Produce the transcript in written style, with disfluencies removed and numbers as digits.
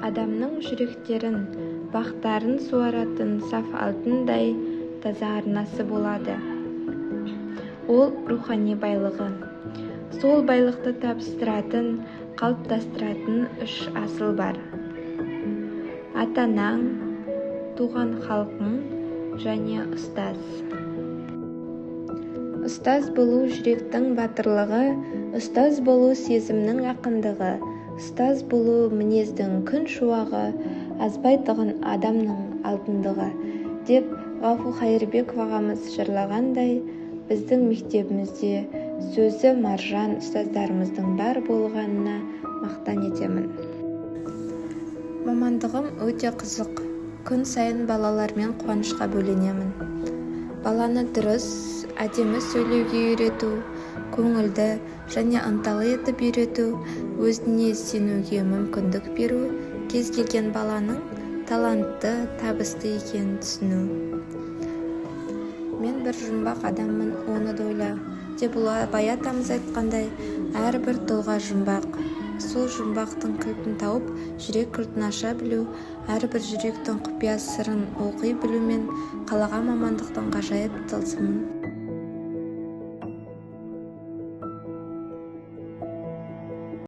Адамның жүректерін, бақтарын суаратын саф алтындай таза арнасы болады. Ол рухани байлығы. Сол байлықты табыстыратын, қалыптастыратын үш асыл бар. Ата-анаң, туған халқың және ұстаз. Ұстаз болу жүректің батырлығы, ұстаз болу сезімнің ақындығы, ұстаз болу мінездің күн шуағы, азбайтұғын адамның алтындығы, деп Ғафу Қайырбеков ағамыз жырлағандай, біздің мектебімізде сөзі маржан ұстаздарымыздың бар болғанына мақтан етемін. Мамандығым өте қызық. Күн сайын балалармен қуанышқа бөленемін. Баланы дұрыс, әдемі сөйлеуге үйрету, көңілді және ынталы етіп үйрету, өзіне сенуге мүмкіндік беру, кез келген баланың талантты, табысты екенін түсіну. Мен бір жұмбақ адаммын, оны да ойла, деп ұлы Абай атамыз айтқандай, әрбір тұлға жұмбақ. Сол жұмбақтың кілтін тауып, жүрек кілтін аша білу, әрбір жүректің құпия сырын оқи білу мен қалаған мамандықтың ғажайып тылсымын